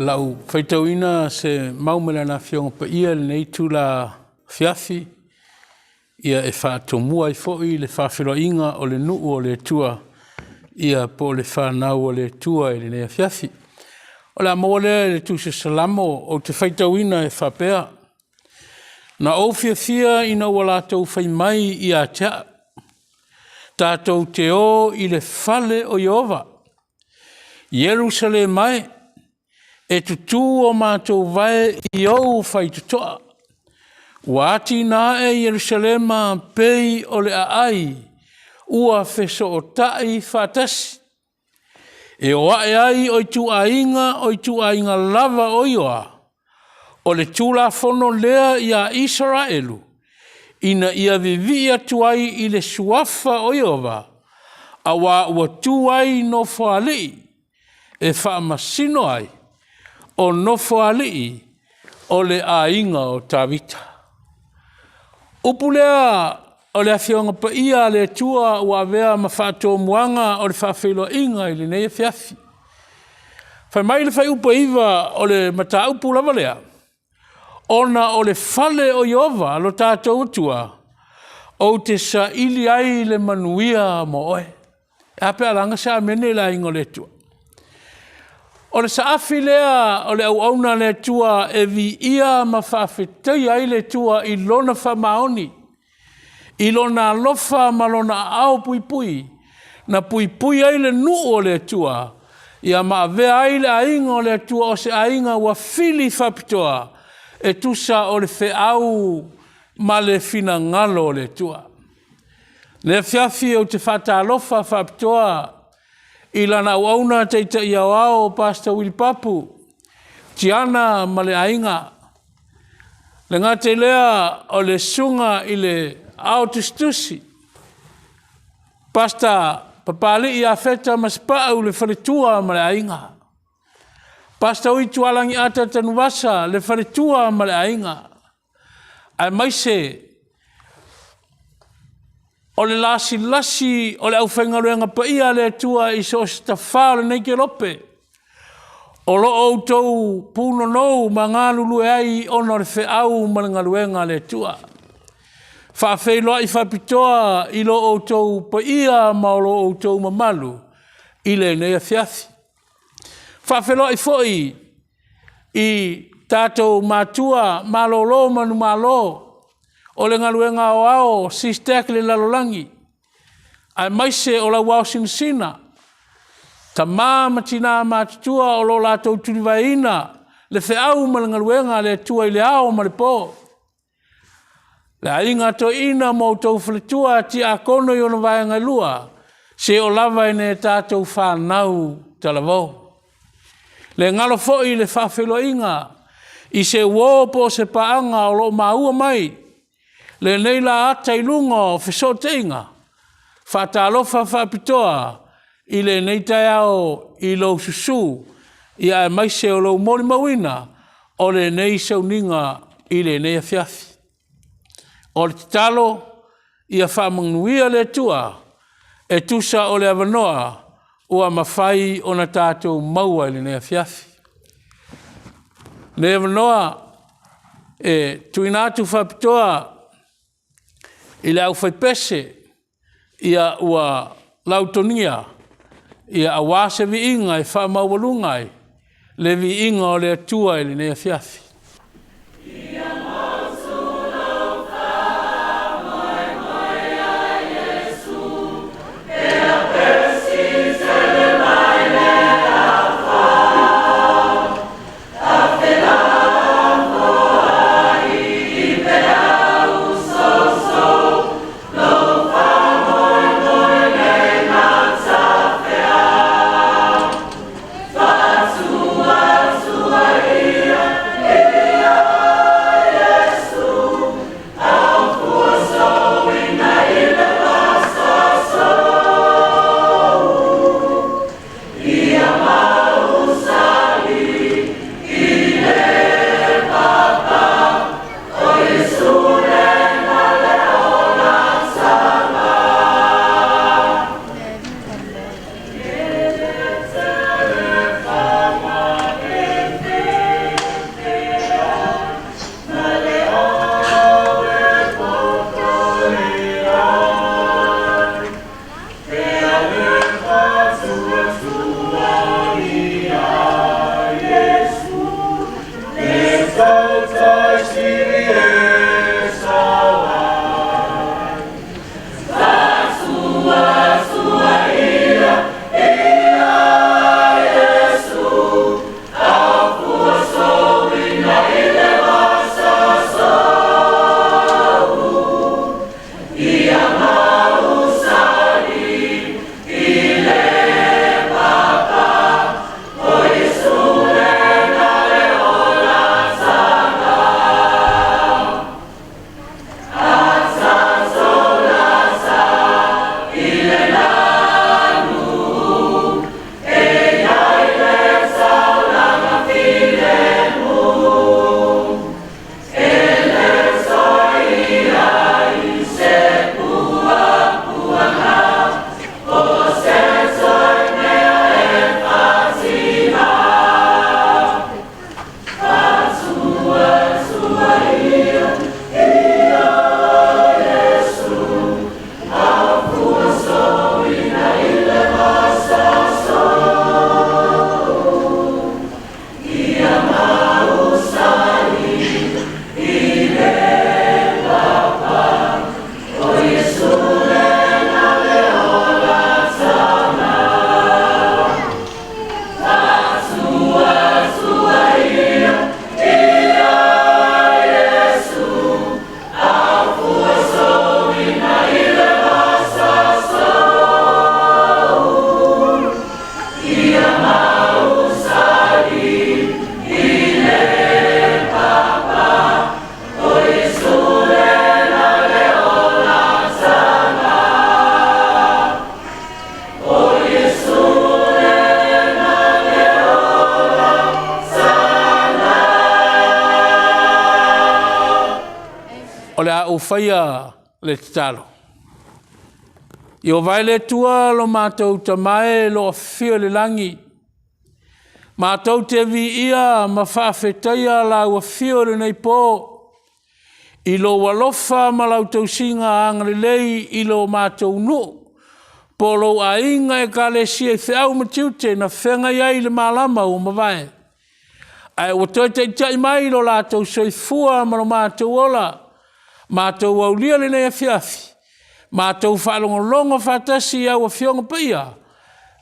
a'u faitauina se mau mai Lana Afioga Paia i lenei itula afiafi, e faatomua ai foi le faafeiloaiga o le nuu o le Atua po o le fanau a le Atua i lenei afiafi. O le a maua lea i le Tusi o Salamo ou te faitauina e faapea; “Na ou fiafia ina ua latou fai mai ia te a'u, ‘Tatou te o i le fale o Ieova.’ Ierusalema e, e tutū o matou vae i ou faitotoa. Ua atinae Ierusalema pei o le aai ua fesootai faatasi, e o ae ai o ituaiga o ituaiga lava o ioa. O le tulafono lea ia Isaraelu, ina ia vivii atu ai i le suafa o Ieova, auā ua tu ai nofoalii e faamasino ai, o nofoalii o le aiga o Tavita.” Upu lea o le Afioaga Paia a le Atua ua avea ma faatomuaga o le faafeiloaiga i lenei afiafi. Fai mai le fuaiupu 9 o le mataupu lava lea, “Ona o le fale o Ieova lo tatou Atua ou te saili ai le manuia mo oe.” E a pe a laga se amene i le aiga o le Atua. O le saafi lea o le auauna a le Atua e viia ma faafetaia ai le Atua i Lona faamaoni, i Lona alofa ma Lona aao puipui na puipui ai le nuu o le Atua ma avea ai le aiga o le Atua o se aiga ua fili faapitoa e tusa o le feau ma le finagalo o le Atua. I lenei afiafi ou te faatalofa faapitoa i Lana auauna Taitai Aoao Pastor Willie Papu, Tiana ma le aiga. E le gata i lea o le Susuga i le Aao Tusitusi, Pastor Papalii Afeta Masepau le faletua ma le aiga, Pastor Ui Tualagi Ata Tanuvasa le faletua ma le aiga, aemaise o le lasilasi o le aufaigaluega paia a le Atua i so o se tafa o lenei kelope o lo o outou punonou ma galulue ai ona o le feau ma le galuega a le Atua. Faafeiloai faapitoa i lo outou paia ma lo outou mamalu i lenei afiafi. Faafeiloai foi i tatou matua malolo manumalo o le galuega aoao o SYSTAC i le lalolagi aemaise o lau aosinasina, tama ma tina matutua o lo o latou tulivaeina le feau ma le galuega a le Atua i le ao ma le po. Le aiga toeaina ma outou faletua, tiakono i ona vaega e lua, seia oo lava ina tatou fanau talavou. E le galo foi le faafeiloaiga i se uo po o se paaga o lo o maua mai lenei laata i luga o fesootaiga. Faatalofa faapitoa i lenei taeao i lou susu aemaise o lou molimauina o lenei sauniga i lenei afiafi. O le tatalo ia faamanuia le Atua e tusa o le avanoa ua mafai ona tatou maua i lenei afiafi. O lenei avanoa e tuuina atu faapitoa i le aufaipese ua lautogia aua se viiga e faamaualuga ai le viiga o le Atua i lenei afiafi. le a ou faia le tatalo. Ieova e le Atua lo matou Tama e lo afifio i le lagi, matou te viia ma faafetaia lau afio i lenei po, i lou alofa ma lau tausiga agalelei i lo matou nuu, po o lou aiga ekalesia i feau ma tiute na feagai ai i le malama ua mavae, ae ua toe taitai mai lo latou soifua ma lo matou ola, matou aulia lenei afiafi, matou faalogologo faatasi i au Afioga Paia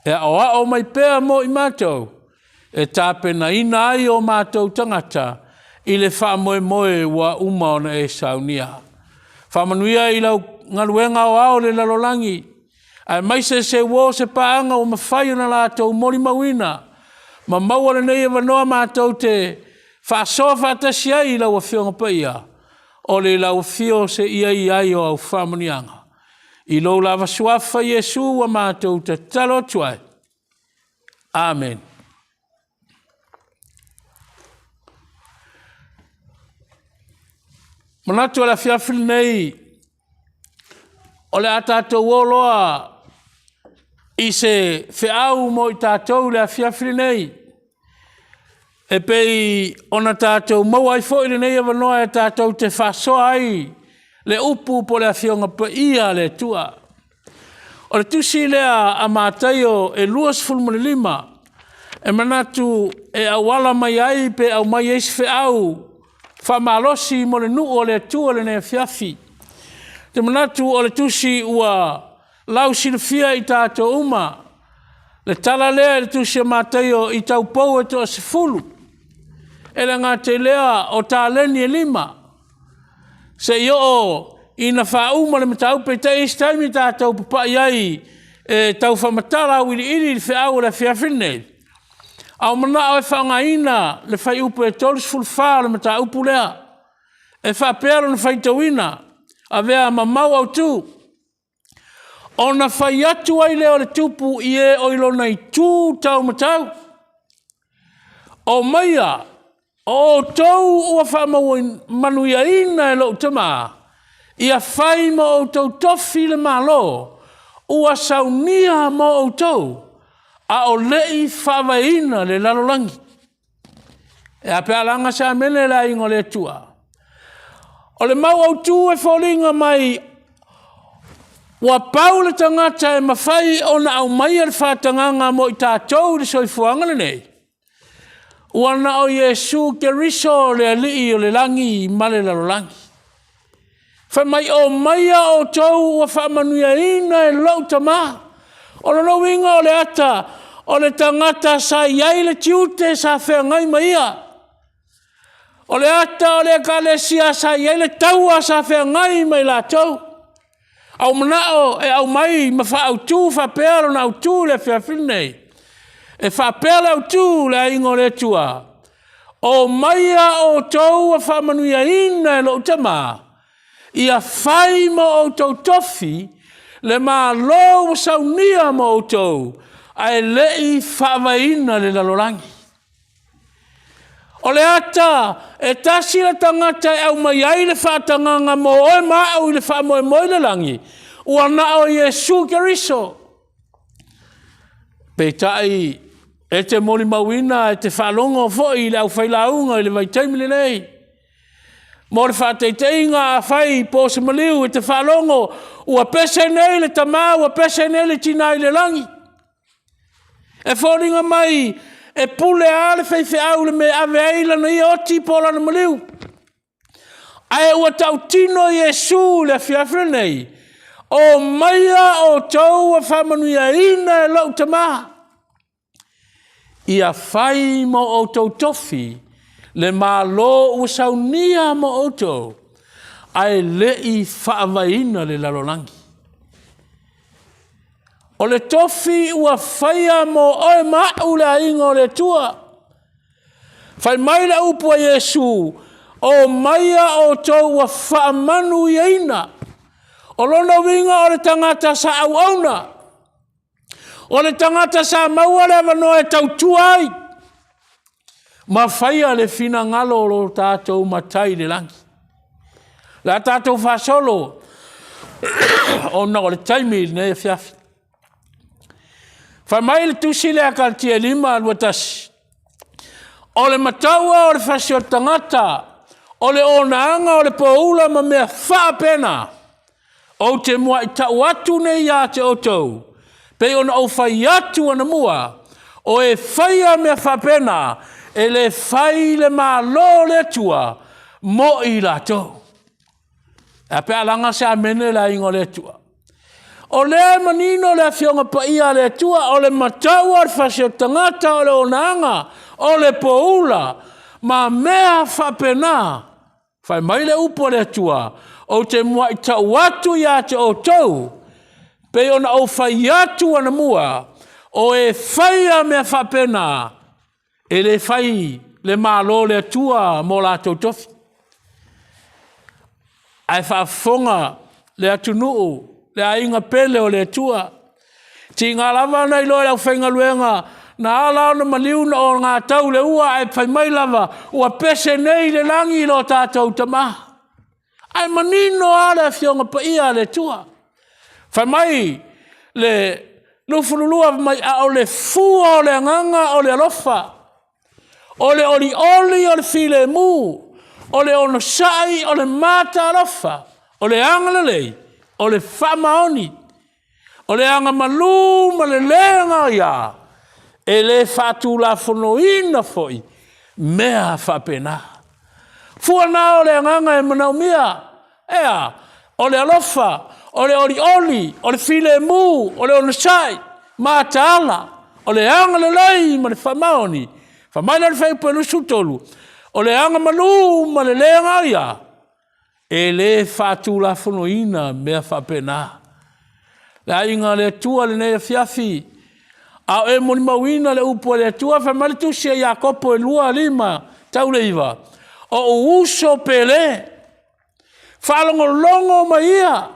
e aoao mai pea mo i matou, e tapenaina ai o matou tagata i le faamoemoe ua uma ona e saunia. Faamanuia i lau galuega aoao i le lalolagi, aemaise se uo se paaga ua mafai ona latou molimauina ma maua lenei avanoa matou te faasoa faatasi ai i lau Afioga Paia, o le lau afio seia i ai o au faamanuiaga. I lou lava suafa Iesu ua matou tatalo atu ai. Amene. Manatu o le afiafi lenei, o le a tatou o loa i se feau mo i tatou i le afiafi lenei, e pei ona tatou maua ai foi lenei avanoa e tatou te faasoa ai le upu po o le Afioga Paia a le Atua. O le tusi lea a Mataio e 25, e manatu e auala mai ai pe aumai ai se feau faamalosi mo le nuu o le Atua i lenei afiafi. Ou te manatu o le tusi ua lausilafia e i tatou uma, le tala lea i le tusi a Mataio i taupou e toasefulu. E le gata i lea o taleni e lima, seia oo ina faauma le mataupu. Peitai e i ai isi taimi tatou papai ai e tau faamatala auiliili le feau o le afiafi lenei, a ua manao e faaaogaina le fuaiupu e 34 o le mataupu lea, e faapea lona faitauina, avea ma mau autu, “Ona fai atu ai lea o le tupu i e o i lona itu taumatau, Omaia, o outou ua faamanuiaina e lou Tama, ia fai mo outou tofi le Malo ua saunia mo outou a o le i faavaeina le lalolagi.” E a pe a laga se amene le aiga o le Atua? O le mau autu e foliga mai ua pau le tagata e mafai ona aumaia le faatagaga mo i tatou i le soifuaga lenei, ua na o Iesu Keriso le Alii o le lagi ma le lalolagi. Fai mai, omaia outou ua faamanuiaina e lou Tama. O lona uiga o le ata, o le tagata sa i ai le tiute sa feagai ma ia. O le ata o le ekalesia sa i ai le taua sa feagai ma i latou. A ua manao e aumai ma faaautu faapea lona autu i le afiafi lenei. E faapea le autu le aiga o le Atua, omaia outou ua faamanuiaina e lou Tama, ia fai mo outou tofi le Malo ua saunia mo outou, ae le i faavaeina le lalolagi. O le ata e tasi le tagata e aumai ai le faatagaga mo oe ma au i le faamoemoe i le lagi, ua na o Iesu Keriso. Peitai, e te molimauina, e te faalogo foi i le aufailauga i le vaitaimi lenei. Mo le faataitaiga, afai po o se maliu e te faalogo ua pese nei le tama ua pese nei le tina i le lagi, e foliga mai e pule lava le faifeau i le mea e ave ai lana ia oti po o lana maliu. Ae ua tautino Iesu i le afiafi lenei, omaia outou ua faamanuiaina e lou Tama, ia fai mo outou tofi le Malo ua saunia mo outou, ae le i faavaeina le lalolagi. O le tofi ua faia mo oe ma au le aiga o le Atua. Fai mai le upu a Iesu, omaia outou ua faamanuiaina. O lona uiga o le tagata sa auauna, o le tagata sa maua le avanoa e tautua ai ma faia le finagalo o lo tatou Matai i le lagi. Le a tatou faasolo ona o le taimi i lenei afiafi. Fai mai le tusi lea a Kalatia 5:21, o le mataua o le fasi o le tagata, o le onaaga o le poula ma mea faapena, ou te muai tau atu nei ia te outou, pei ona ou fai atu anamua, o e faia mea faapena, e le fai le Malo o le Atua mo i latou. E a pe a laga se amene le aiga o le Atua? O lea e manino le Afioga Paia a le Atua, o le mataua o le fasi o le tagata, o le onaaga, o le poula, ma mea faapena. Fai mai le upu a le Atua, ou te muai tau atu ia te outou, pei ona ou fai atu anamua, o e faia mea faapena, e le fai le Malo o le Atua mo latou tofi. Ae faafofoga le atunuu, le aiga pele o le Atua, tiga lava ona iloa e le aufaigaluega na ala ona maliu na ogatau i le ua ae fai mai lava, ua pese nei i le lagi lo tatou Tama. Ae manino lava le Afioga Paia a le Atua. Fai mai le 22, fai mai, a o le fua o le agaga o le alofa, o le olioli o le filemu, o le onosai, o le mataalofa, o le agalelei, o le faamaoni, o le agamalu ma le le gaoia, e le faatulafonoina foi mea faapena. Fua na o le agaga e manaomia, e a? O le alofa, o le olioli, o le filemu, o le onosai, mataala, o le agalelei ma le faamaoni. Fai mai lea o le Fuaiupu 23, o le agamalu ma le le gaoia, e le faatulafonoina mea faapena. Le aiga a le Atua i lenei afiafi, a o e molimauina le upu a le Atua, fai mai le tusi a Iakopo e 2:5 tau le 9, o ou uso pele, faalogologo mai ia,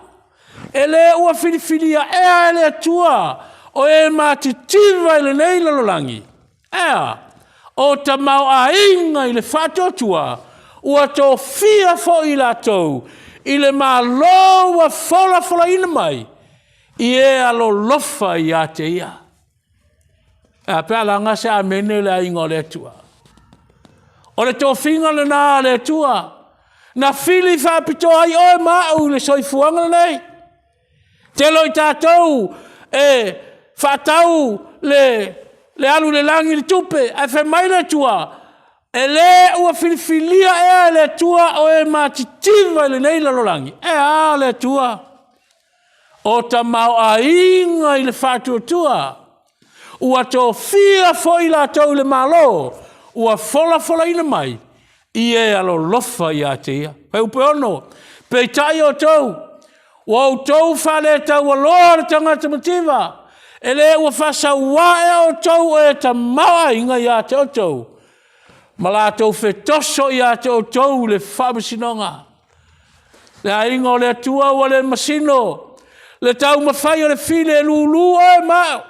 e le ua filifilia ea e le Atua o e matitiva i lenei lalolagi, e a? O tamaoaiga i le faatuatua, ua tofia foi i latou i le Malo ua folafolaina mai i e alolofa ia te ia. E a pe a laga se amene le aiga o le Atua? O le tofiga lena a le Atua, na fili faapitoa ai oe ma au i le soifuaga lenei. Tele o i tatou e faatau le alu i le lagi i le tupe, ae fai mai le Atua, e le ua filifilia ea e le Atua o e matitiva i lenei lalolagi? E a le Atua? O tamaoaiga i le faatuatua, ua tofia foi i latou i le Malo, ua folafolaina mai i e alolofa ia te ia. Fuaiupu e 6, peitai outou, ua outou faaletaualoa le tagata mativa, e le ua faasauā ea outou o e tamaoaiga ia te outou, ma latou fetoso ia te outou i le faamasinoga. Le aiga o le Atua ua le masino le taumafai o le fili e lulu oe ma au,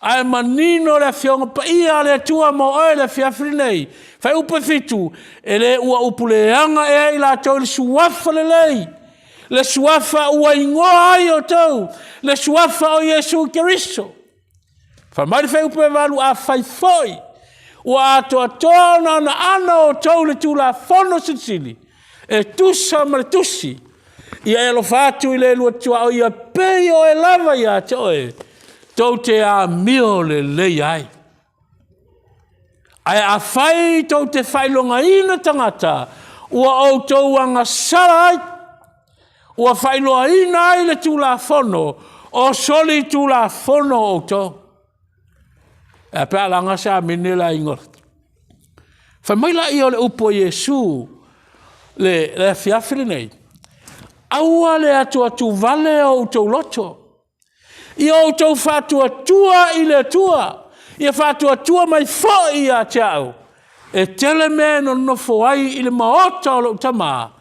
ae manino le Afioga Paia a le Atua mo oe i le afiafi lenei. Fuaiupu e 7, e le ua upu leaga ea i latou i le suafa lelei, le suafa ua igoa ai outou, le suafa o Iesu Keriso. Fai mai le fuaiupu e 8, afai foi ua atoatoa ona anoano outou i le Tulafono Silisili e tusa ma le tusi, ia e alofa atu i le lua tuaoia pei o oe lava ia te oe, tou te amio lelei ai. Ae afai tou te faailogaina tagata, ua outou agasala ai, ua faailoaina ai le Tulafono, o solitulafono outou. E a pe a laga se amene le aiga. Fai mai laia o le upu a Iesu le afiafi lenei, aua le atuatuvale o outou loto, ia outou faatuatua i le Atua, ia faatuatua mai foi ia te au. E tele mea e nonofo ai i le maota o lou Tama,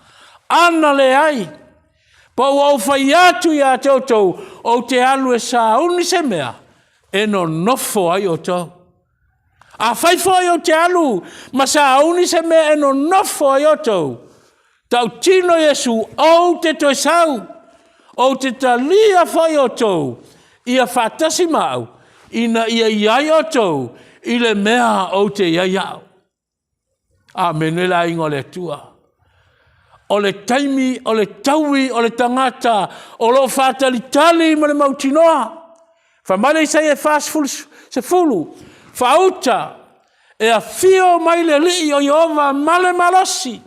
ana leai, po ua ou fai atu ia te outou, ou te alu e sauni se mea e nonofo ai outou. Afai foi ou te alu ma sauni se mea e nonofo ai outou, Tautino Iesu, ou te toe sau, ou te talia foi outou, ia faatasi ma au, ina ia i ai outou i le mea ou te i ai au. Amene le aiga o le Atua. O le taimi o le taui o le tagata o lo o faatalitali ma le mautinoa. Fai mai le Isaia 40, 10, faauta e afio mai le Alii o Ieova ma le malosi,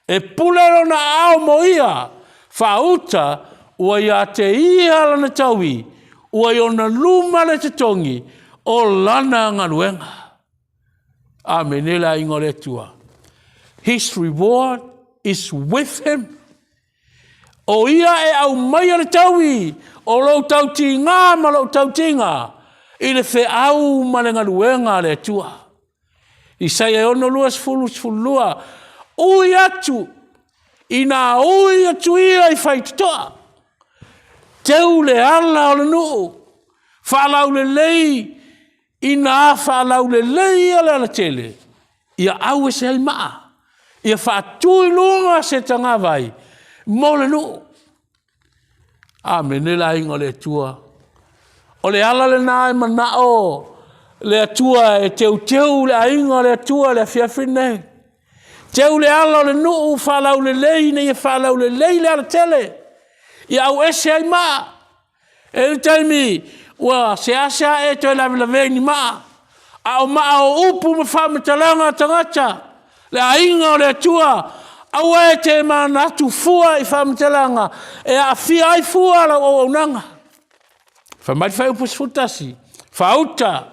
e pule lona aao mo ia, faauta ua ia te ia lana taui, ua i ona luma le totogi o lana galuega. Amene le aiga o le Atua. His reward is with him. O ia e aumaia le taui o lou tautiga ma lou tautiga i le feau ma le galuega a le Atua. Isaia 6, 20, 12, ui atu ina ui atu ia i faitotoa, teu le ala o le nuu, faalaulelei ina faalaulelei ia le alatele, ia au ese ai maa, ia faatu i luga se tagavai mo le nuu. Amene le aiga o le Atua. O le ala lena e manao le Atua e teuteu le aiga o le Atua i le afiafi lenei. Teu le ala o le nuu faalaulelei ina ia faalaulelei le alatele, ia auese ai maa. E i ai le taimi ua seasea e toe lavelavea i ni maa, a o maa o upu ma faamatalaga a tagata, le aiga o le Atua, aua e te manatu fua i faamatalaga e aafia ai fua lau auaunaga. Fai mai le fuaiupu 11, faauta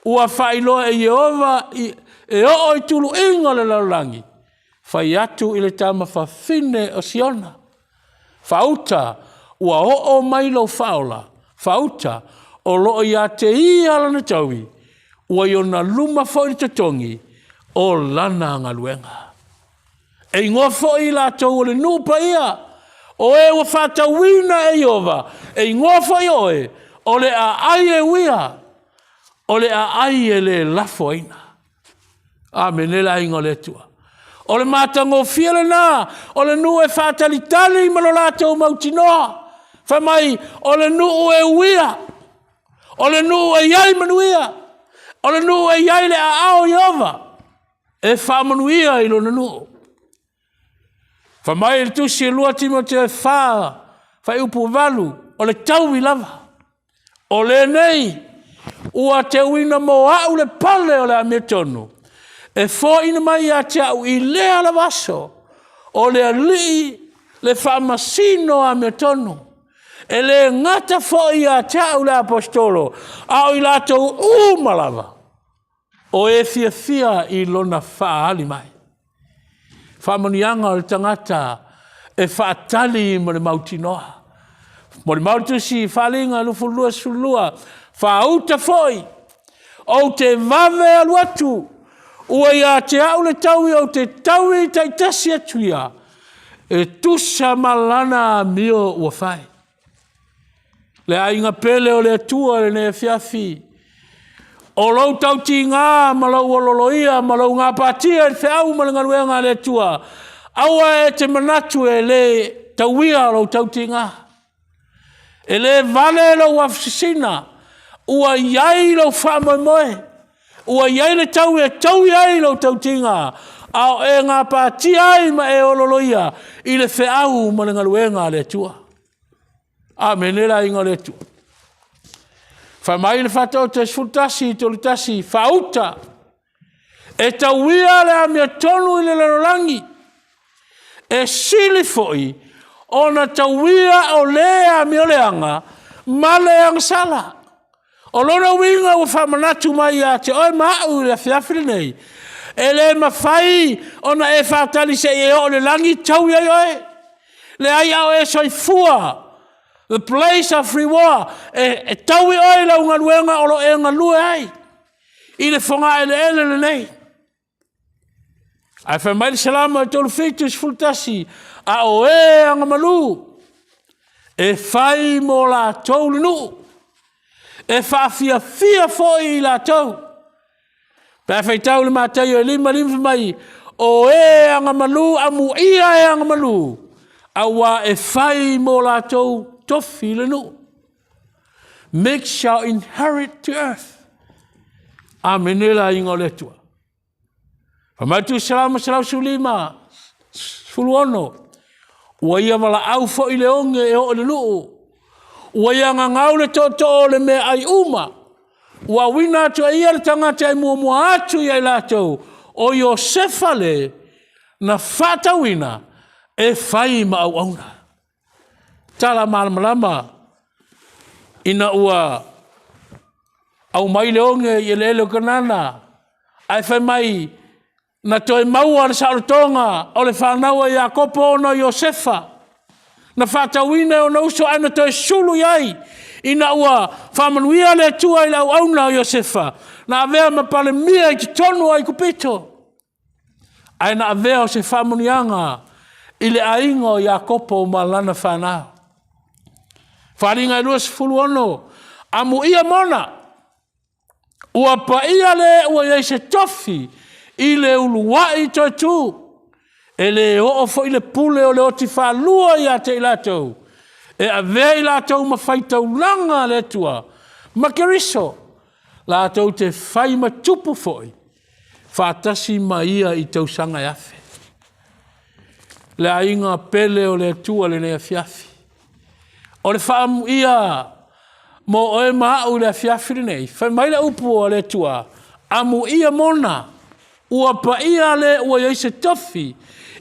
ua faailoa e Ieova e oo i tuluiga o le lalolagi, fai atu i le tama fafine o Siona, Faauta, ua oo mai lou faaola, faauta, o lo o ia te ia lana taui, ua i ona luma foi le totogi o lana galuega. E igoa foi i latou o le nuu paia, o e ua faatauina e Ieova, e igoa foi oe, o le aai e uia, o le aai e le lafoaina. Amene le aiga o le Atua. O le matagofie lena o le nuu e faatalitali ma lo latou mautinoa. Fai mai, o le nuu e uia, o le nuu e i ai manuia, o le nuu e i ai le aao o Ieova e faamanuia i lona nuu. Fai mai le tusi e 2 Timoteo e 4, fuaiupu 8, o le taui lava. O lenei ua teuina mo au le pale o le amiotonu, e foaina mai ia te au i lea lava aso, o le Alii le faamasino amiotonu. E le gata foi ia te au le aposetolo, a o i latou uma lava o e fiafia i lona faaali mai. Faamanuiaga o le tagata e faatali ma le mautinoa. Molimau le tusi Faaaliga 22, 12, faauta foi, ou te vave alu atu, ua ia te au le taui ou te taui taitasi atu ia, e tusa ma lana amio ua fai. Le aiga pele o le Atua i lenei afiafi, o lou tautiga ma lou ololoia ma lou gapatia i le feau ma le galuega a le Atua, aua e te manatu e le tauia lou tautiga. E le vale lou afusisina, ua i ai lou faamoemoe, ua i ai le tau e taui ai lou tautiga, a o e gapatia ai ma e ololoia i le feau ma le galuega a le Atua. Amene le aiga o le Atua. Fai mai le Faataoto 11, 31, faauta, e tauia le amiotonu i le lalolagi, e sili foi ona tauia o le amioleaga ma le agasala. O lona uiga ua faamanatu mai ia te oe ma au i le afiafi lenei, e le mafai ona e faatali se i e oo i le lagi taui ai oe. Leai, a o e soifua, the place of reward, e taui oe i lau galuega o lo o e galue ai i le fogaeleele lenei. Ae fai mai le Salamo e 37, 11, a o e agamalu, e fai mo latou le nuu, e faafiafia foi i latou. Pe a faitau le Mataio e 5, 5 fai mai, O e agamalu, amuia e agamalu, auā e fai mo latou tofi le nuu. Meek shall inherit the earth. Amene le aiga o le Atua. Fai mai le Tusi Salamo 115, 16, Ua ia valaau foi le oge e oo i le nuu, ua ia gagau le tootoo o le meaai uma, ua auina atu e ia le tagata e muamua atu ia i latou, o Iosefa le na faatauina e fai ma auauna. Tala malamalama ina ua aumai le oge i eleele o Kanana, ae fai mai na toe maua le saolotoga o le fanau a Iakopo ona o Iosefa, na faatauina e ona uso ae na toe sulu i ai ina ua faamanuia le Atua i le auauna a Iosefa, na avea ma Palemia i totonu o Aikupito, ae na avea o se faamanuiaga i le aiga o Iakopo ma lana fanau. Faaaliga e 26, amuia mona, ua paia le ua i ai se tofi i le uluai toe tu, e le oo foi le pule o le oti faalua ia te i latou, e avea i latou ma faitaulaga a le Atua ma Keriso, latou te fai ma tupu foi faatasi ma ia i tausaga e afe. Le aiga pele o le Atua i lenei afiafi. O le faaamuia mo oe ma au i le afiafi lenei, fai mai le upu a le Atua, amuia mona ua paia le ua i ai se tofi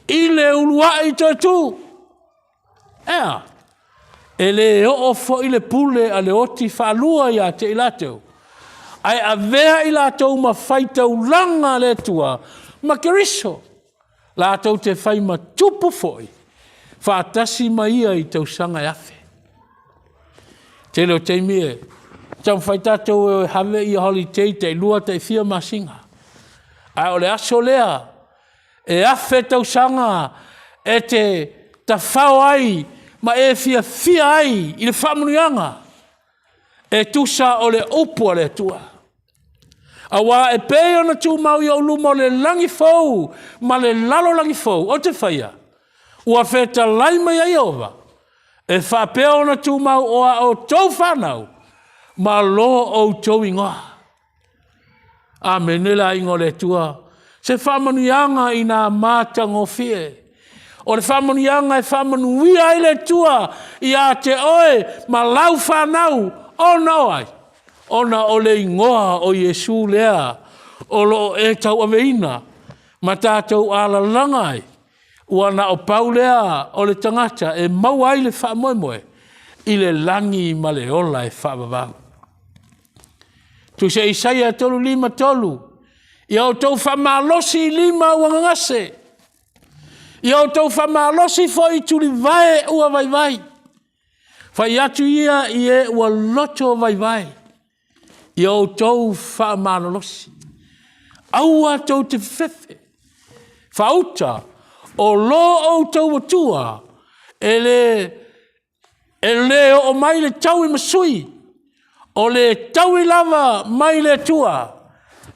i le uluai toe tu. E a? E le oo foi le pule a le oti faalua ia te i latou, ae avea i latou ma faitaulaga a le Atua ma Keriso, latou te fai ma tupu foi faatasi ma ia i tausaga e afe. Tele o taimi e taumafai tatou e have ia holiday tailua taifia masina, a o le aso lea e afe tausaga e te tafao ai ma e fiafia ai i le faamanuiaga e tusa o le upu a le Atua. Aua e pei ona tumau i ou luma o le lagi fou ma le lalolagi fou ou te faia, ua fetalai mai ai Ieova, e faapea ona tumau o a outou fanau ma lo outou igoa. Amene le aiga o le Atua. Se faamanuiaga ina matagofie. O le faamanuiaga e faamanuia ai le Atua ia te oe ma lau fanau ona o ai? Ona o le igoa o Iesu lea o lo o e tauaveina ma tatou alalaga ai, ua na o pau lea o le tagata e maua ai le faamoemoe i le lagi ma le ola e faavavau. Tusi Isaia 35:3, Ia outou faamalosi i lima ua gagase, ia outou faamalosi foi i tulivae ua vaivai. Fai atu ia i e ua loto vaivai, ia outou faamalolosi. Aua tou te fefefe, faauta o lo outou Atua e le oo mai le taui ma sui, o le taui lava mai le Atua,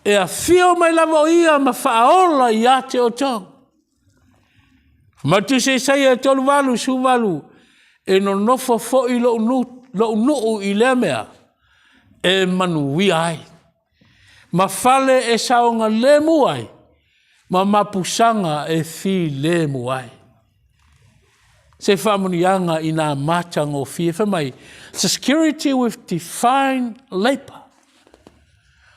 e afio mai lava o ia ma faaola ia te outou. Ma le tusi Isaia 38, 18, e nonofo foi lou nuu i lea mea e manuia ai, ma fale e saogalemu ai, ma mapusaga e filemu ai. Se faamanuiaga ina matagofie, fai mai, security with divine labor.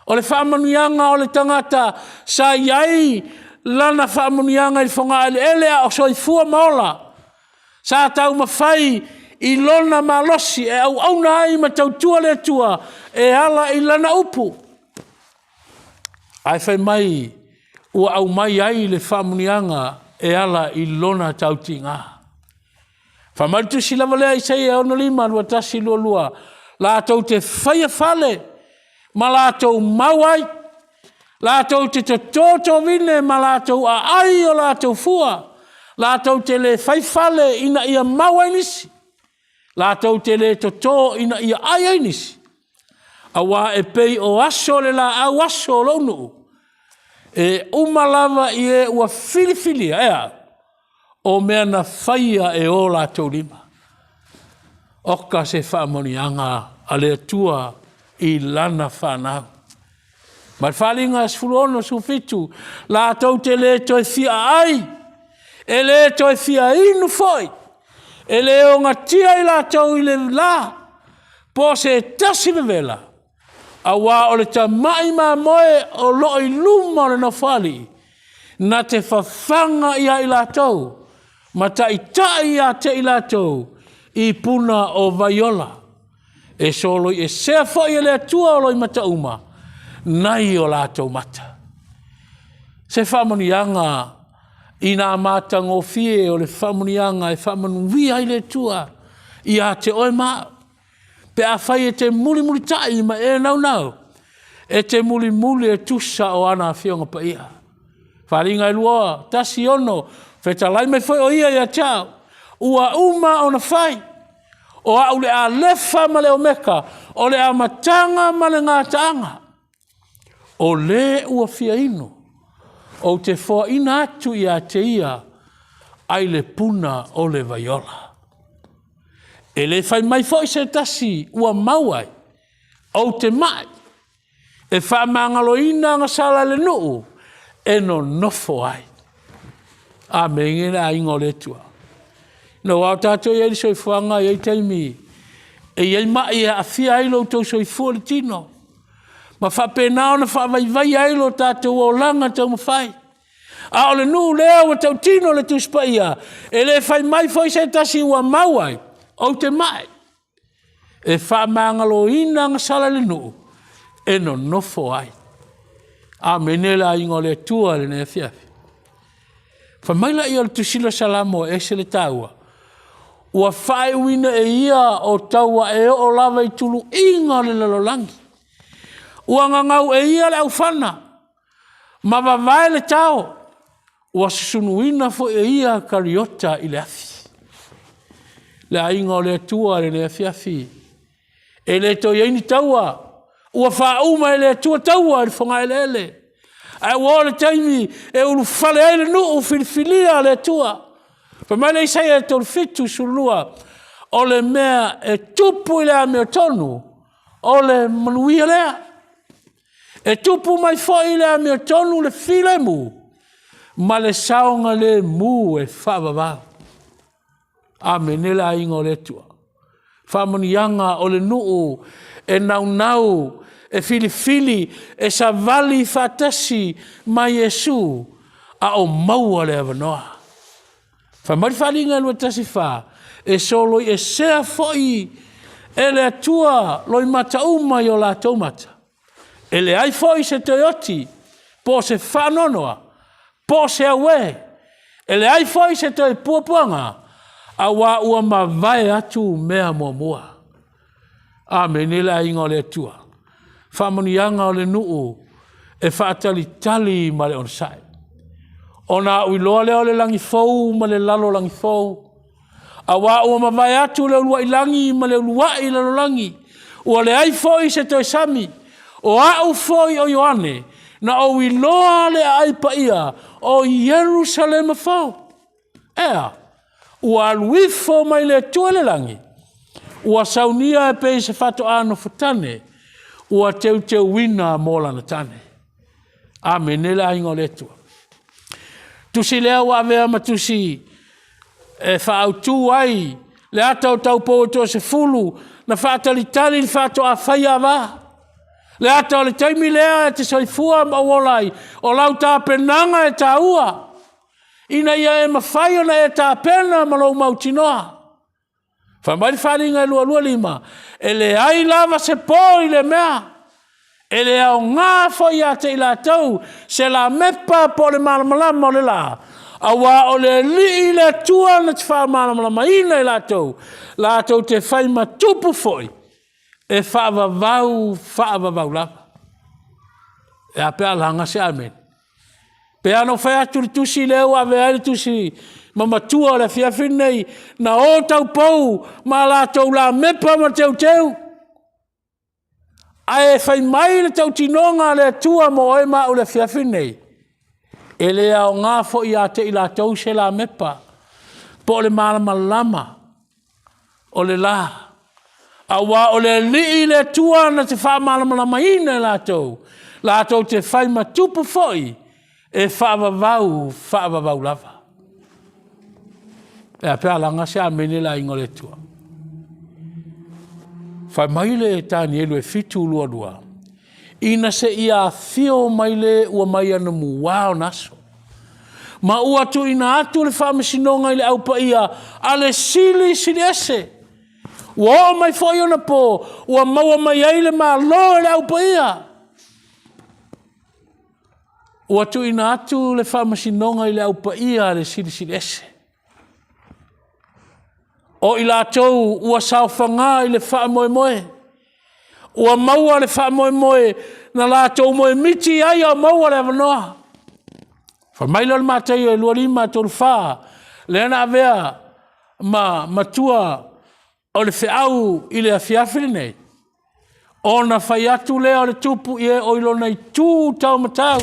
O le faamanuiaga o le tagata sa i ai lana faamanuiaga i le fogaeleele a o soifua ma ola, sa taumafai i lona malosi e auauna ai ma tautua le Atua e ala i lana upu. Ae fai mai ua aumai ai le faamanuiaga e ala i lona tautiga. Fai mai le tusi lava lea Isaia 65, 21, 22, latou te faia fale ma latou mau ai, latou te toto tovine ma latou aai o latou fua, latou te le fai fale ina ia mau ai nisi, latou te le toto ina ia ai ai nisi, auā e pei o aso o le laau aso o lou nuu, E uma lava i e ua filifilia, e a? O mea na faia e o latou lima. Oka se faamanuiaga a le Atua i lana fanau. Ma le faaaliga 16, 17, latou te le toe fia aai, e le toe fia inu foi, e le ogatia i latou i le la, po o se tasi vevela, aua o le tamai mamoe o lo o i luma o le Nofoalii, na te fafaga ia i latou ma taitai ia te i latou i puna o vaiola. E soloiesea foi e le Atua o loimata uma nai o latou mata. Se faamanuiaga i nā matagofie o le faamanuiaga e faamanuia ai le Atua ia te oe ma au. Pe afai e te mulimulitai ma e naunau, e te mulimuli e tusa o ana Afioga Paia. Faaaliga e 2, 1, 6, fetalai mai foi o ia ia te au, ua uma ona fai. O au le Alefa ma le Omeka, o le amataga ma le gataaga. O le ua fia inu, ou te foaina atu ia te ia ai le puna o le vaiola. E le fai mai foi se tasi ua mau ai, ou te mai, e faamagaloina agasala i le nuu e nonofo ai. Amene le aiga o le Atua. Na aua o tatou i ai i le soifuaga e i ai taimi e i ai mai e aafia ai lo outou soifua i le tino, ma faapena ona faavaivaia ai lo tatou olaga taumafai. A o le nuu lea ua tautino le Tusi Paia, e le fai mai foi se tasi ua mau ai, ou te mai, e faamagaloina agasala i le nuu e nonofo ai. Amene le aiga o le Atua i lenei afiafi. Fai mai lea o le Tusi o Salamo e ese le taua, ua faaiuina e ia o taua e oo lava i tuluiga o le lalolagi. Ua gagau e ia le aufana ma vavae le tao, ua susunuina foi e ia kariota i le afi. Le aiga o le Atua i lenei afiafi, e le toe i ai ni taua, ua faauma e le Atua taua i le fogaeleele, ae ua oo i le taimi e ulufale ai le nuu filifilia a le Atua. Fai mai le Isaia 37, 12, o le mea e tupu i le amiotonu, o le manuia lea. E tupu mai foi i le amiotonu le filemu ma le saogalemu e faavavau. Amene le aiga o le Atua. Faamanuiaga o le nuu e naunau, e filifili, e savali faatasi ma Iesu a o maua le avanoa. Fai mai le faaaliga e 21 4, e soloiesea foi e le Atua loimata uma i o latou mata. E leai foi se toe oti, po o se faanoanoa, po o se auē, e leai foi se toe puapuaga, auā ua mavae atu mea muamua. Amene le aiga o le Atua. Faamanuiaga o le nuu e faatalitali ma le onosai. Ona au iloa lea o le lagi fou ma le lalolagi fou, auā ua mavae atu le uluai lagi ma le uluai lalolagi, ua leai foi se toe sami. O au foi o Ioane, na ou iloa le aai paia o Ierusalema fou. Ea, ua alu ifo mai le Atua i le lagi, ua saunia e pei se faatoa nofotane, ua teuteuina mo lana tane. Amene le aiga o le Atua. Tusi lea ua avea ma tusi e faaautu ai le ata o taupou e toasefulu na faatalitali i le faatoa faia ava. Le ata o le taimi lea e te soifua ma ou ola ai, o lau tapenaga e taua, ina ia e mafai ona e tapena ma lou mautinoa. Fai mai le faaaliga e 225, e leai lava se po i le mea, e le aoga foi ia te i latou se lamepa po o le malamalama o le la, auā o le Alii le Atua na te faamalamalamaina i latou, latou te fai ma tupu foi e faavavau faavavau lava. E a pe a laga se amene? Pe ana ou fai atu i le tusi lea ua avea ai le tusi ma matua o le afiafi lenei, na o taupou ma latou lamepa ma teuteu, ae fai mai le tautinoga a le Atua mo oe ma au i le afiafi lenei. E le aoga foi ia te i latou se lamepa po o le malamalama o le la, aua o le Alii le Atua na te faamalamalamaina e latou, latou te fai ma tupu foi e faavavau faavavau lava. E a pe a laga se amene le aiga o le Atua. Fai mai le Tanielu e 7:22, ina seia afio mai le ua mai anamua ona aso, ma ua tuuina atu le faamasinoga i le au paia a le Silisili Ese. Ua oo mai foi ona po ua maua mai ai le malo e le au paia. Ua tuuina atu le faamasinoga i le au paia a le Silisili Ese. O i latou ua saofaga i le faamoemoe, ua maua le faamoemoe na latou moemiti i ai a o maua le avanoa. Fai mai lea o le Mataio e 25:34, lea na avea ma matua o le feau i le afiafi lenei, ona fai atu lea o le tupu i e o i lona itu taumatau,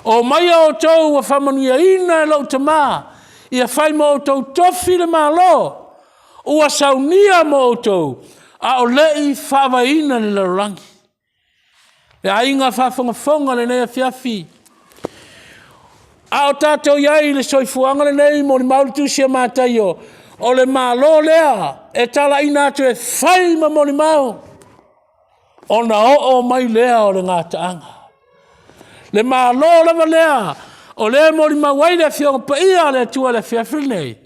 Omaia outou ua faamanuiaina e lou Tama, ia fai ma outou tofi le Malo ua saunia mo outou a o le i faavaeina le lalolagi. Le aiga faafogafoga i lenei afiafi, a o tatou i ai i le soifuaga lenei, e molimau le tusi a Mataio, o le Malo lea e talaiina atu e fai ma molimau, ona oo mai lea o le gataaga. Le Malo lava lea o lea e molimau ai le Afioga Paia a le Atua i le afiafi lenei,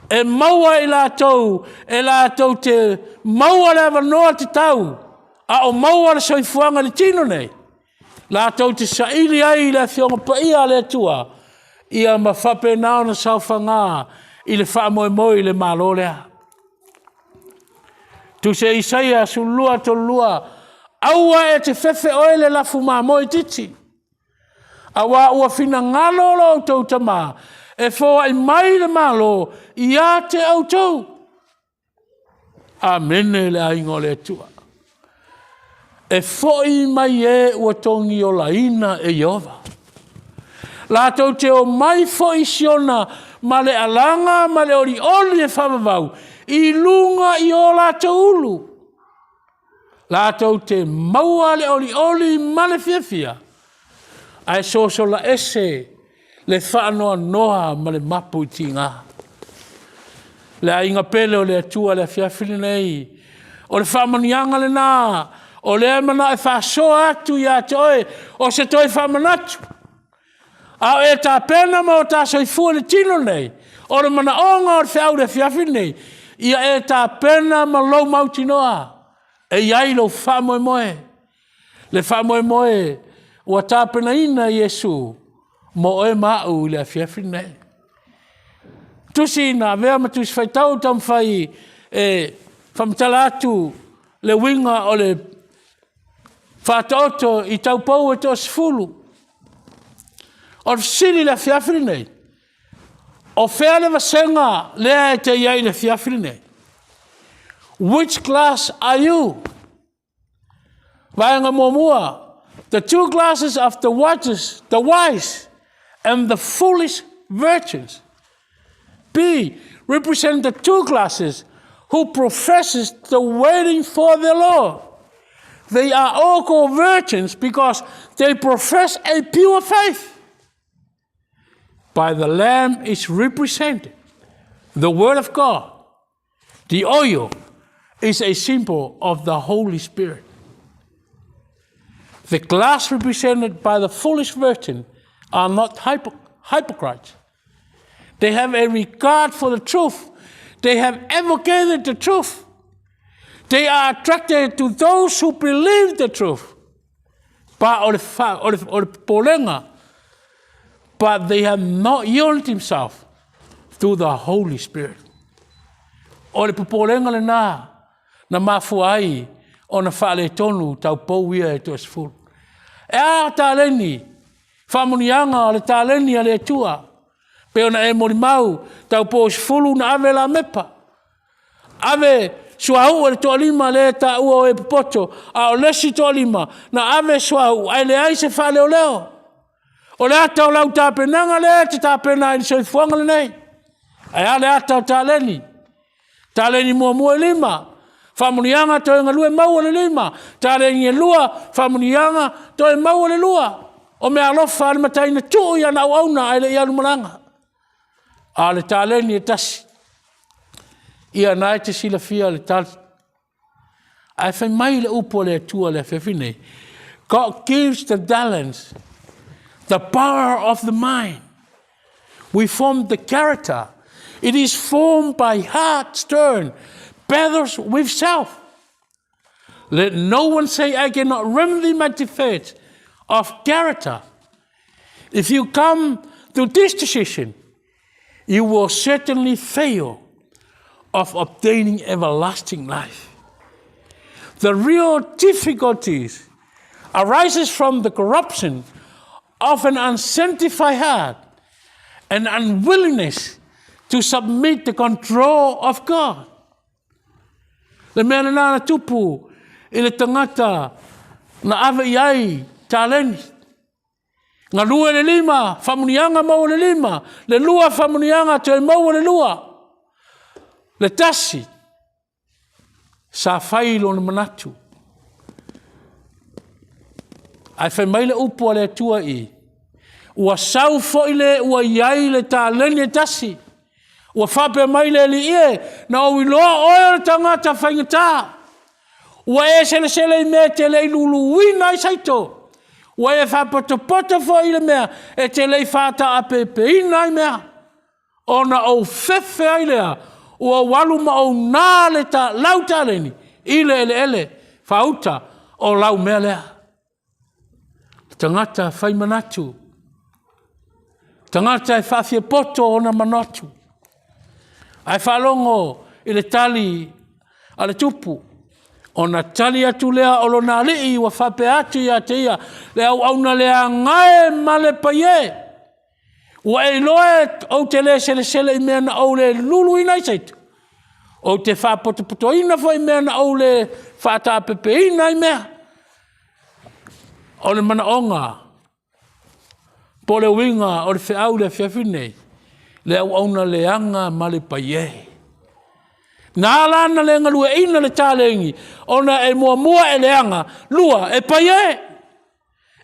e maua e i latou e latou te maua le avanoa tatau a o maua le soifuaga i le tino nei, latou te saili ai i le Afioga Paia a le Atua, ia ma faapena ona saofaga i le faamoemoe i le Malo lea. Tusi a Isaia 12:32, aua e te fefe oe le lafu mamoe itiiti, aua ua finagalo lo outou Tama e foai mai le Malo ia te outou. Amene le aiga o le Atua. E foi mai e ua togiolaina e Ieova. Latou te omai foi i Siona ma le alaga ma le olioli e faavavau i luga i o latou ulu. Latou te maua le olioli ma le fiafia, ae sosola ese le faanoanoa ma le mapu i tiga. Le aiga pele o le Atua i le afiafi lenei, o le faamanuiaga lena o lea e manao e faasoa atu ia te oe, o se toe faamanatu. A o e tapena ma o ta soifua i le tino lenei, o le manaoga o le feau i le afiafi lenei, ia e tapena ma lou mautinoa e i ai lou faamoemoe. Le faamoemoe ua tapenaina e Iesu mo oe ma au i le afiafi lenei. Tusi na avea ma tusi faitau taumafai e faamatala atu le uiga o le Faataoto i taupou e toasefulu. O le fesili i le afiafi lenei, o fea le vasega lea e te i ai i le afiafi lenei? Which class are you? Vaega muamua, the two classes of the watchers, the wise and the foolish virgins. B represent the two classes who professes the waiting for the Lord. They are all called virgins because they profess a pure faith. By the Lamb is represented the Word of God. The oil is a symbol of the Holy Spirit. The class represented by the foolish virgin are not hypo- hypocrites. They have a regard for the truth. They have advocated the truth. They are attracted to those who believe the truth. Pa o le, fa, o le, o le popolega, but they have not yielded himself through the Holy Spirit. O le popolega lena na mafua ai ona faaletonu taupou ia e toasefulu. E a taleni, faamanuiaga o le taleni a le Atua, pei ona e molimau taupou 10 na ave lamepa, ave suauu e le toalima lea e taua o e popoto, a o le isi toalima na ave suauu ae leai se faaleoleo. O le ata o lau tapenaga lea e te tapena ai i le soifuaga lenei. Ae a le ata o taleni? Taleni muamua e 5, faamanuiaga toe galue maua le 5. Taleni e 2, faamanuiaga toe maua le 2. O meaalofa a le matai na tuu i ana auauna ae le i alu i malaga. A o le taleni e 1, ia o lena e te silafia le tali. Ae fai mai le upu a le Atua i le afiafi lenei, God gives the talents, the power of the mind. We form the character. It is formed by hard, stern battles with self. Let no one say, I cannot remedy my defect of character. If you come to this decision, you will certainly fail of obtaining everlasting life. The real difficulties arises from the corruption of an unsanctified heart and unwillingness to submit the control of God. Le mea lena na tupu i le tagata na ave i ai taleni. Galue le 5, faamanuiaga maua le 5, le 2 faamanuiaga toe maua le 2. Le 1, sa fai lona manatu. Ae fai mai le upu a le Atua i, ua sau foi le ua i ai le taleni e 1. Ua faapea mai le Alii e, na ou iloa oe o le tagata faigata. Ua e selesele i mea e te le i luluina ai saito. Ua e faapotopoto foi i le mea e te le i faataapeapeina ai mea. Ona ou fefe ai lea, ua ou alu ma ou na le lau taleni i le eleele faauta o lau mea lea. Tagata fai manatu, tagata e faafiapoto ona manatu, ae faalogo i le tali a le tupu, ona tali atu lea o lona alii ua faapea atu ia te ia, le auauna leaga e ma le paiē, ua e iloa ou te le selesele i mea na ou le luluina ai se ito, ou te faapotopotoina foi i mea na ou le faataapeapeaina ai mea. O le manaoga po o le uiga o le feau i le afiafi lenei, le auauna leaga ma le paiē. Na ala ona le galueaiina le taleni, ona e muamua e leaga, 2 e paiē.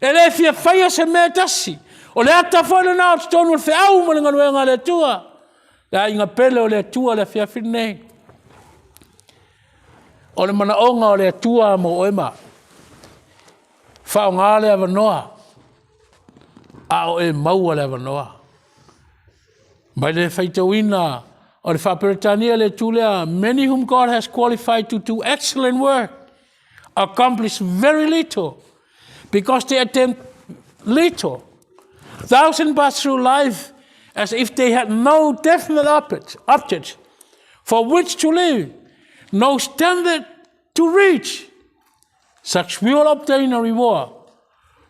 E le fia faia se mea e tasi. O le ata foi lena o totonu o le feau ma le galuega a le Atua. Le aiga pele o le Atua i le afiafi lenei. O le manaoga o le Atua mo oe ma au, faaaoga le avanoa a o e maua le avanoa. Mai le faitauina o le faa-Peretania le itu lea, many whom God has qualified to do excellent work accomplish very little because they attempt little. Thousands pass through life as if they had no definite object for which to live, no standard to reach. Such will obtain a reward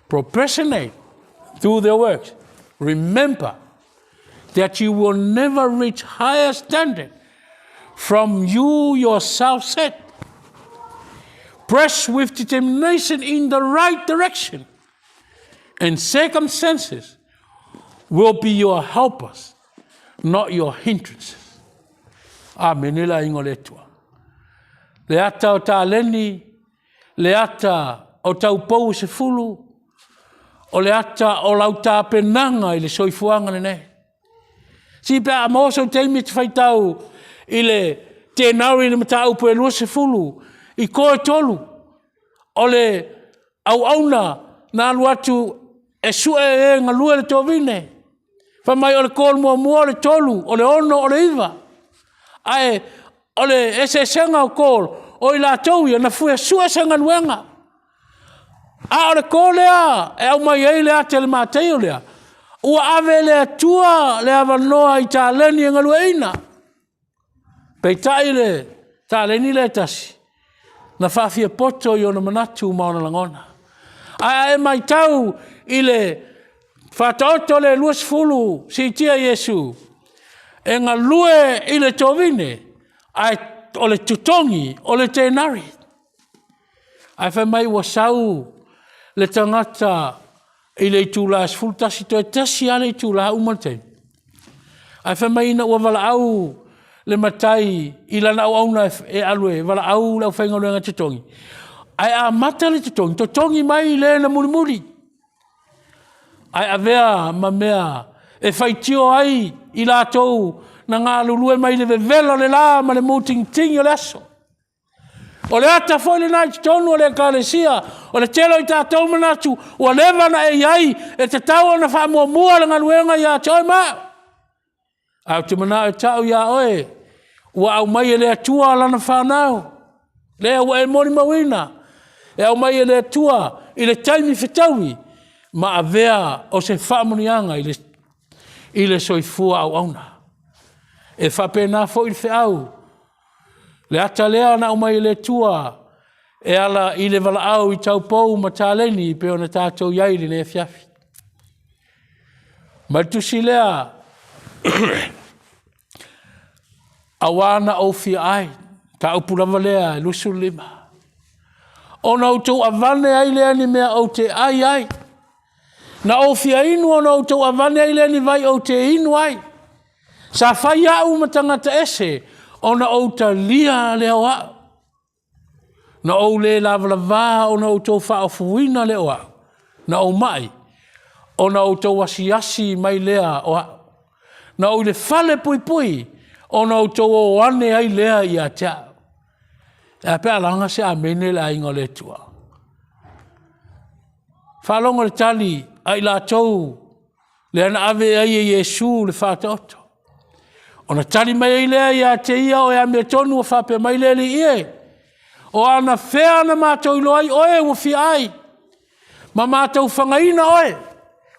proportionate to their works. Remember that you will never reach higher standard from you yourself set. Press with determination in the right direction, and circumstances will be your helpers, not your hindrances. Amene le aiga o le Atua. Le ata o taleni, le ata o taupou e 10, o le ata o lau tapenaga i le soifuaga lenei. Si pe a maua sou taimi e te faitau i le tenari i le mataupu e 20 i ko e 3 o le auauna na alu atu e sue e galue le tovine. Fai mai o le call muamua o le 3, o le 6, o le 9. Ae o le eseesega o call, o i latou ia na fua sue se galuega. A o le call lea e aumai ai le ata i le Mataio lea, ua ave e le Atua le avanoa i taleni e galueaiina. Peitai le taleni lea e tasi, na faafiapoto i ona manatu ma ona lagona. Ae a e matau i le Faataoto le 20 siitia Iesu, e galue i le tovine, ae o le totogi o le tenari. Ae fai mai ua sau le tagata. I le itula e 11 toe tasi lava le itula uma le taimi. Ae fai mai ina ua valaau le matai i lana auauna e alu e valaau le aufaigaluega e totogi, ae amata le totogi, totogi mai le na mulimuli, ae avea ma mea e faitio ai i latou na galulue mai le vevela o le la ma le mutigitigi o le aso. O le ata foi lena i totonu o le ekalesia, o le tele o i tatou manatu ua leva ona e i ai, e tatau ona faamuamua le galuega ia te oe ma au. Ae ou te manao e tau ia oe, ua aumai e le Atua lana fanau, lea ua e molimauina, e aumai e le Atua i le taimi fetaui ma avea o se faamanuiaga i le soifua auauna. E faapena foi le feau, le ata lea na aumai e le Atua e ala i le valaau i taupou ma taleni e pei ona tatou i ai i lenei afiafi. Ma le tusi lea, aua na ou fia ai, mataupu lava lea e 25, ona outou avane ai lea i ni mea ou te ai ai, na ou fia inu ona outou avane ai lea i ni vai ou te inu ai. Sa fai au ma tagata ese ona ou talia lea o au. Na ou le lavalava ona outou faaofuina lea o au, na ou mai ona outou asiasi mai lea o au. Na ou i le falepuipui ona outou o ane ai lea ia te au. E a pe a laga se amene le aiga o le Atua? Faalogo i le tali a i latou lea na ave ai e Iesu le Faataoto. Ona tali mai ai lea ia te ia o e amiotonu, ua faapea mai le Alii e, o anafea na matou iloa ai oe ua fia ai, ma matou fagaina oe,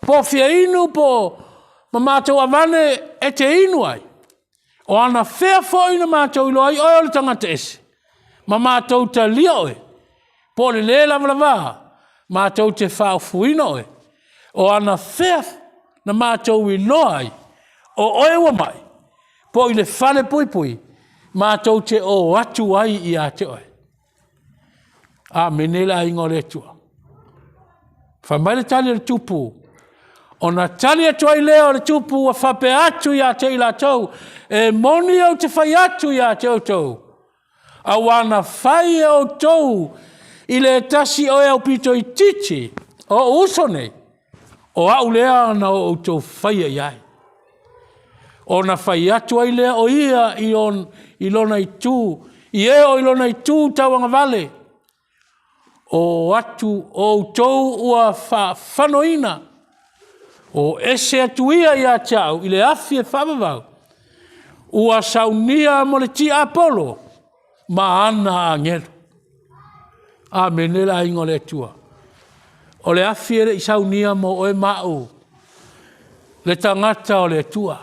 po o fia inu po ma matou avane e te inu ai? O anafea foi na matou iloa ai oe o le tagata ese, ma matou talia oe, po o le le lavalava, matou te faaofuina oe? O anafea na matou iloa ai o oe ua mai, po o i le falepuipui, matou te o atu ai ia te oe? Amene le aiga o le Atua. Fai mai le tali a le tupu, ona tali atu ai lea o le tupu ua faapea atu ia te i latou, e moni ou te fai atu ia te outou, aua na fai e outou i le tasi o e aupito itiiti o ou uso nei, o au lea na outou faia i ai. Ona fai atu ai lea o ia i lona itu, i e o i lona itu tauagavale, o atu outou ua faafanoina, o ese atu ia ia te au i le afi e faavavau, ua saunia mo le tiapolo ma ana agelu. Amene le aiga o le Atua. O le afi e le i saunia mo oe ma au, le tagata o le Atua.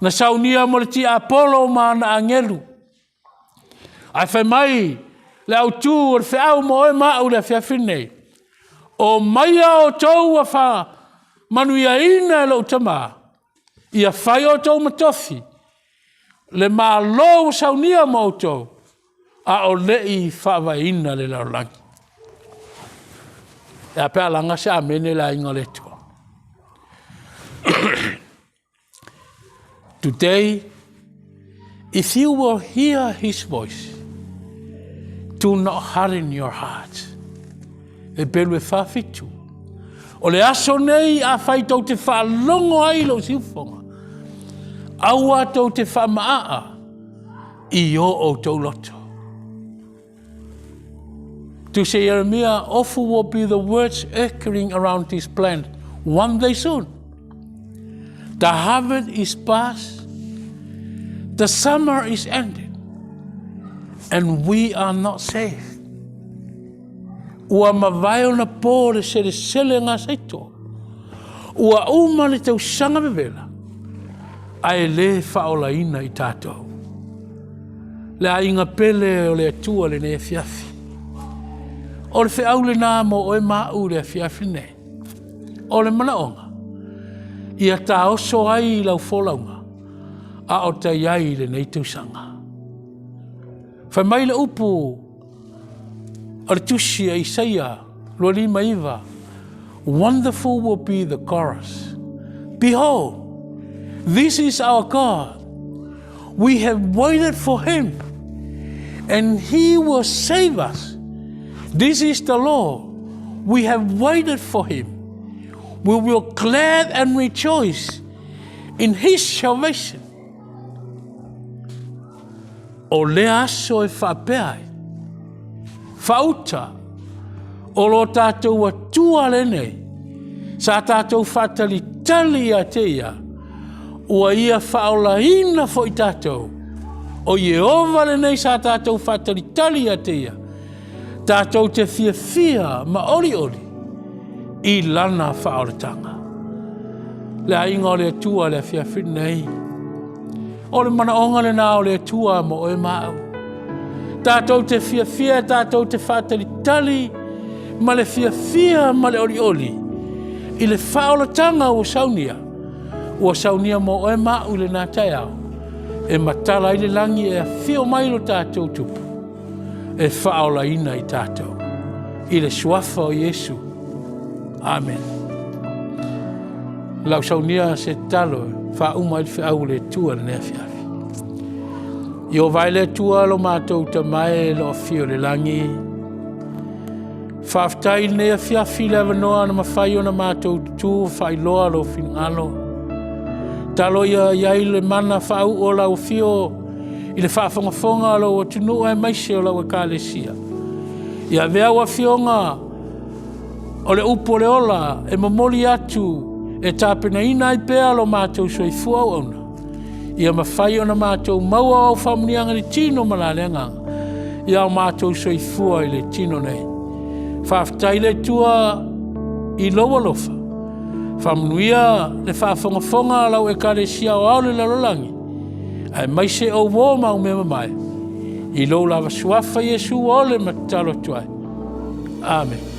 Na saunia mo le tiapolo ma ana agelu. Ae fai mai le autu o le feau mo oe ma au i le afiafi lenei, o maia outou ua faamanuiaina e lou Tama, ia fai outou ma tofi le Malo ua saunia ma outou, a o le i faavaeina le lalolagi. E a pe a laga se amene le aiga o le Atua. Today, if you will hear his voice, do not harden your heart. E pelu e whawhitu. O le aso nei a whai tau te whaalongo ai lou siufoga. Aua tou te whaamaa i o outou loto. To say Jeremiah, awful will be the words echoing around this planet one day soon. The harvest is past, the summer is ended, and we are not safe. Ua mavae ona po le selesele gasaito. Ua uma le tausaga vevela, ae le faaolaina i tatou. Le aiga pele o le Atua lenei afiafi. O le feau lena mo oe ma au i le afiafi nei. O le manaoga, ia taoso ai i lau folauga, a o tai ai i lenei tausaga. Fai mai le upu o le tusi a Isaia 29. Wonderful will be the chorus. Behold, this is our God. We have waited for him, and he will save us. This is the Lord. We have waited for him. We will glad and rejoice in his salvation. O lea aso e faapea ai, faauta o lo tātou Atua lenei, sa tātou faatalitali ia te ia, ua ia faaolaina foi tātou. O Ieova lenei sa tātou faatalitali ia te ia, tātou te fiafia ma olioli i lana faaolataga. Le aiga o le Atua le afiafi nei, O le manaoga lena o le Atua mo oe ma au. Tātou te fiafia, tātou te whātalitali, ma le fiafia ma le olioli, i le whaolatanga ua saunia, ua saunia mo oe ma au i lena taeao, e matala ai le lagi e afio mai lo tātou tupu, e whaolaina i tātou, i le suafa o Iesu. Amen. Lau saunia se tatalo e faauma ai le feau o le Atua i lenei afiafi. Ieova e le Atua lo matou Tama e lo afio i le lagi, faafetai i lenei afiafi i le avanoa na mafai ona matou tutū faailoa lou finagalo. Talo ia i ai le mana faauu o lau afio i le faafogafoga a lou atunuu aemaise o lau ekalesia. Ia avea au afioga O le upu o le ola e momoli atu e tapenaina ai pea lo matou soifua auauna, ia mafai ona matou maua au faamanuiaga i le tino ma la le agaga, ia o matou soifua i le tino nei. Faafetai le Atua i lou alofa, faamanuia le faafogafoga a lau ekalesia aoao le lalolagi, aemaise ou uo ma au mea mamae, i lou lava suafa Iesu ua ole ma tatalo atu ai. Amen.